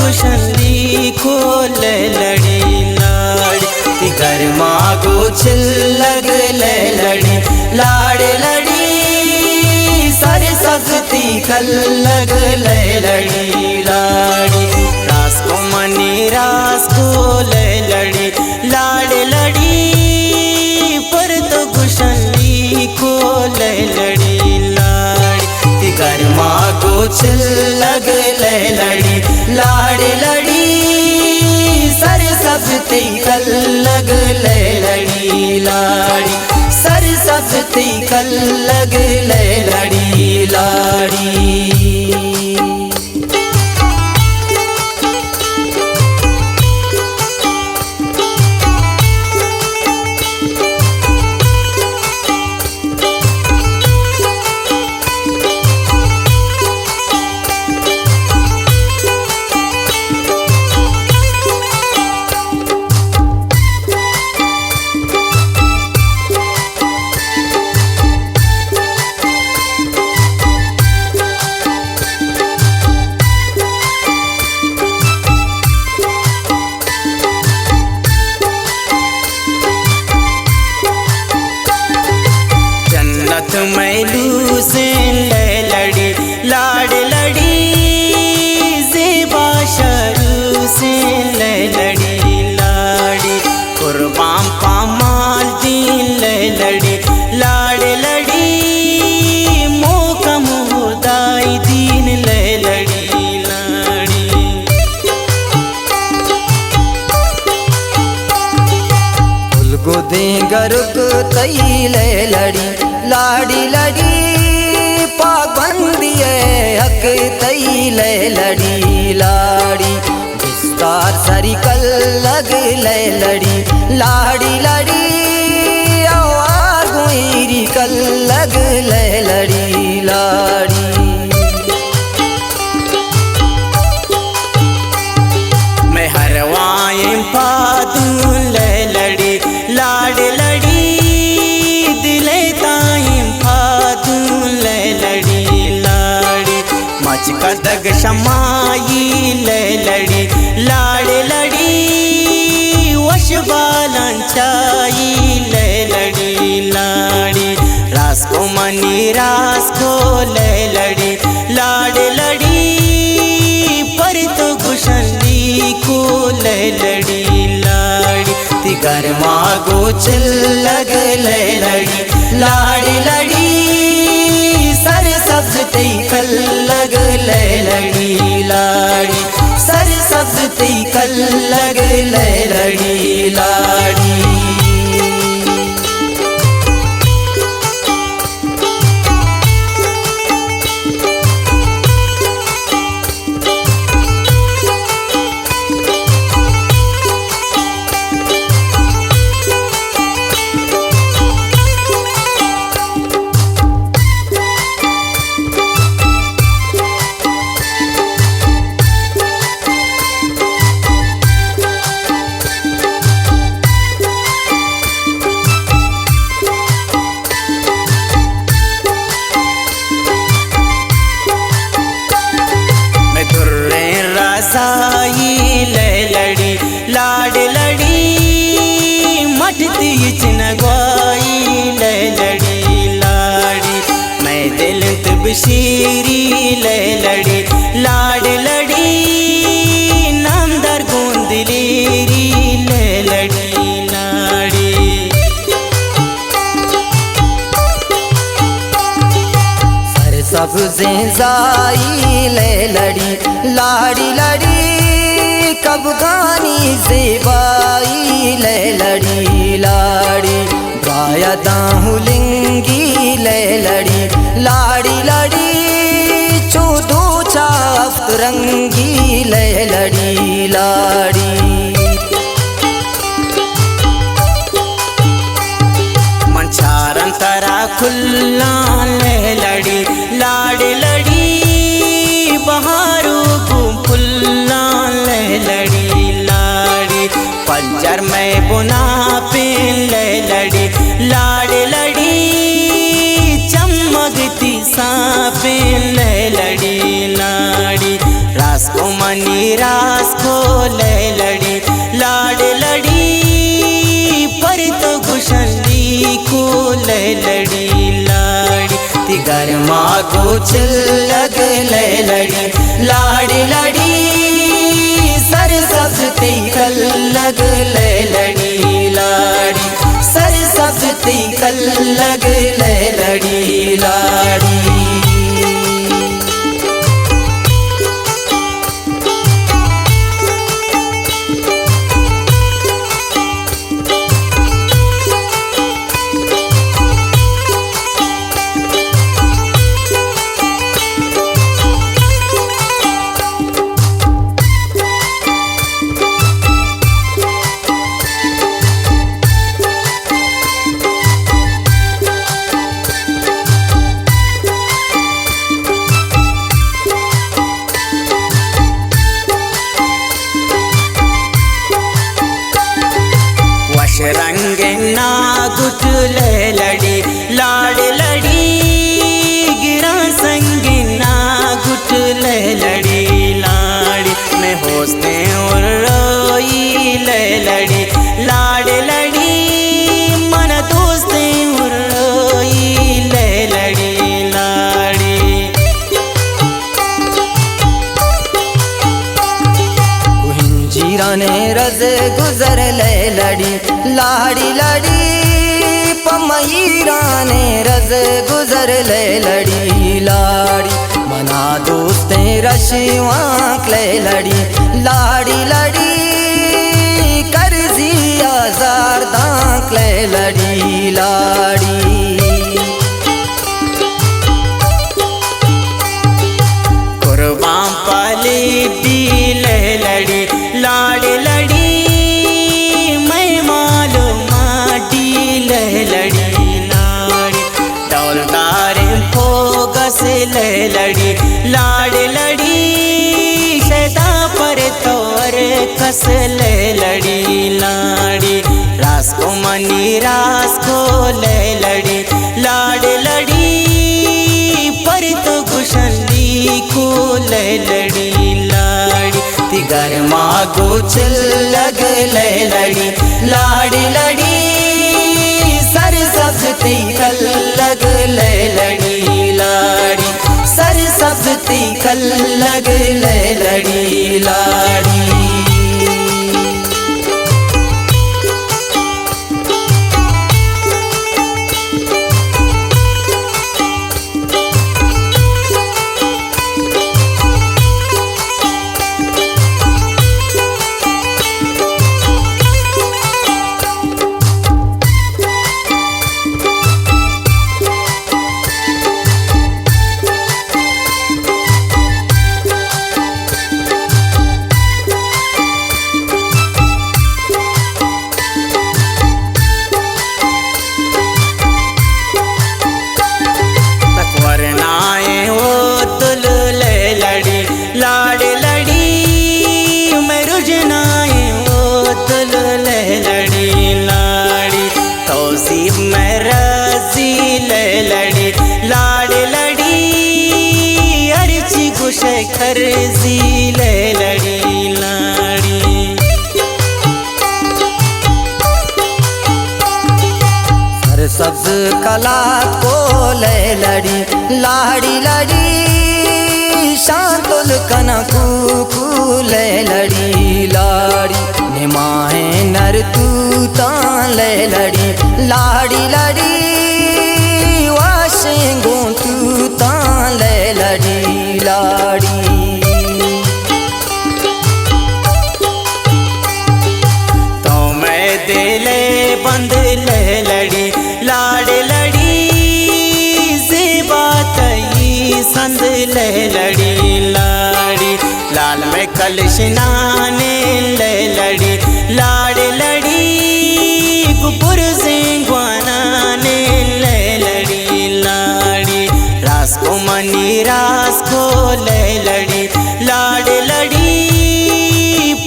گشندی کو لیلڑی لاڑی، تی گرما گو چلگ لیلڑی لاڑی، لڑی سر سبز تی کلگ لیلڑی لاڑی، راس کو منی راس کو لیلڑی لاڑی، لڑی پر تو گشندی کو لیلڑی لاڑی، تی گرما کو چلگ لیلڑی لاڑی، لڑی سر سبز تی کلگ لیلڑی لاڑی، سر سبز تی کلگ لیلڑی لاڑی۔ جنت مئے لوسیں لیلڑی، لاڑ لڑی، زیبا شروسیں لیلڑی، لاڑی، قربان پامال دین لیلڑی، لاڑ لڑی، موکم ہدائی دین لیلڑی، لاڑی۔ الگو دیں گرک تئی لیلڑی، لاڑی لڑی، پاک بندی اے حق تئی لیلڑی، لاڑی۔ بستار سری کلگ لیلڑی، لاڑی لڑی، اوار گوئری کلگ لیلڑی، لاڑی۔ مہروائیں پادون لیلڑی، لاڑ لڑی، دلے تائیں پادون لیلڑی، لاڑی۔ مچ کدگ شمائی لیلڑی، لاڑ لڑی، وش بالان چائی لیلڑی، لاڑی۔ راس کو منی راس کو لیلڑی، لاڑ لڑی، پر تو گشندی کو لیلڑی، لاڑی۔ تی گرما گو چلگ لیلڑی، لاڑ لڑی، سر سبز تی کلگ لیلڑی، لاڑی، سر سبز تی کلگ لیلڑی، لاڑی۔ مئے دریں رسائی لیلڑی، لاڑ لڑی، مٹ تی چنگوائی لیلڑی، لاڑی۔ مئے دل انت بشیری لیلڑی، لاڑ لڑی، نام در گون دلیری لیلڑی، لاڑی۔ سر سبزیں زائی لیلڑی، لاڑی لڑی، کبگانی زیبائی لیلڑی، لاڑی۔ باید آہو لنگی لیلڑی، لاڑی لڑی، چو دو چا ہفت رنگی لیلڑی، لاڑی۔ من چارن ترا کلاں لیلڑی، لاڑ لڑی، بہارو گوں پلاں لیلڑی، لاڑی۔ پجر مئے بنا پین لیلڑی، لاڑ لڑی، چمگ تی ساپین لیلڑی، لاڑی۔ راس کو منی راز کو لیلڑی، لاڑ لڑی، پر تو گشندی کو لیلڑی، لاڑی۔ تی گرما گوچل لگ لیلڑی، لاڑ لڑی، سر سبز تی کل لگ لیلڑی، لاڑی۔ سر سبز تی کل لگ لیلڑی، لاڑی۔ وش رنگ نا گٹ لیلڑی، لاڑ لڑی، گراں سنگ نا گٹ لیلڑی، لاڑی۔ میں ہوستیں اور روئی لیلڑی، لاڑ لڑی، من دوستیں اور روئی لیلڑی، لاڑی۔ کوہنجیران رز گزر لیلڑی، لاڑی لڑی، پمہیران رز گزر لیلڑی، لاڑی۔ منا دوستیں رشوانک لیلڑی، لاڑی لڑی، کرزی آزار دانک لیلڑی، لاڑی۔ قربان پالی دی لیلڑی، لاڑ لڑی، میں مالو ماڈی لیلڑی، لاڑی۔ ڈولداریں پوگس لیلڑی، لاڑ لڑی، شیدا پر تور کس لیلڑی، لاڑی۔ راز کو منی راز کو لیلڑی، لاڑ لڑی، پر تو گشندی کو لیلڑی، لاڑی۔ تی گرما گوچل لگ لیلڑی، لاڑ لڑی، سر سبز تی کل لگ لیلڑی، لاڑی۔ سر سبز تی کل لگ لیلڑی، لاڑی۔ تک ورنائیں او دل لیلڑی، لاڑ لڑی، میں رجنائیں او دل لیلڑی، لاڑی۔ توصیف میں رزی لیلڑی، لاڑ لڑی، ہرچی گوشے کرزی لیلڑی، لاڑی۔ سر سبز کلات کو لیلڑی، لاڑی لڑی، شانتل کنا کوکو لیلڑی، لاڑی۔ نماہیں نر توتاں لیلڑی، لاڑی لڑی، واشنگوں توتاں لیلڑی، لاڑی۔ تو مئے دل ءِ بند لیلڑی، لاڑ لڑی، زیبا تئی سند لیلڑی، لاڑی۔ لال مئے کلشنانے لیلڑی، لاڑ لڑی، گوں برزیں گوانانے لیلڑی، لاڑی۔ راز کو منی راز کو لیلڑی، لاڑ لڑی،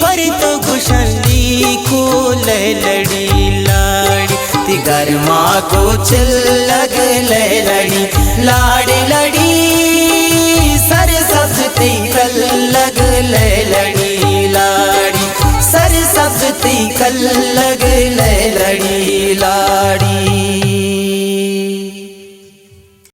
پر تو گشندی کو لیلڑی، لاڑی۔ تی گرما کو چلگ لیلڑی، لاڑ لڑی، سر سبز تی کل کلگ لیلڑی لاڑی، سر سبز تئی کلگ لیلڑی لاڑی۔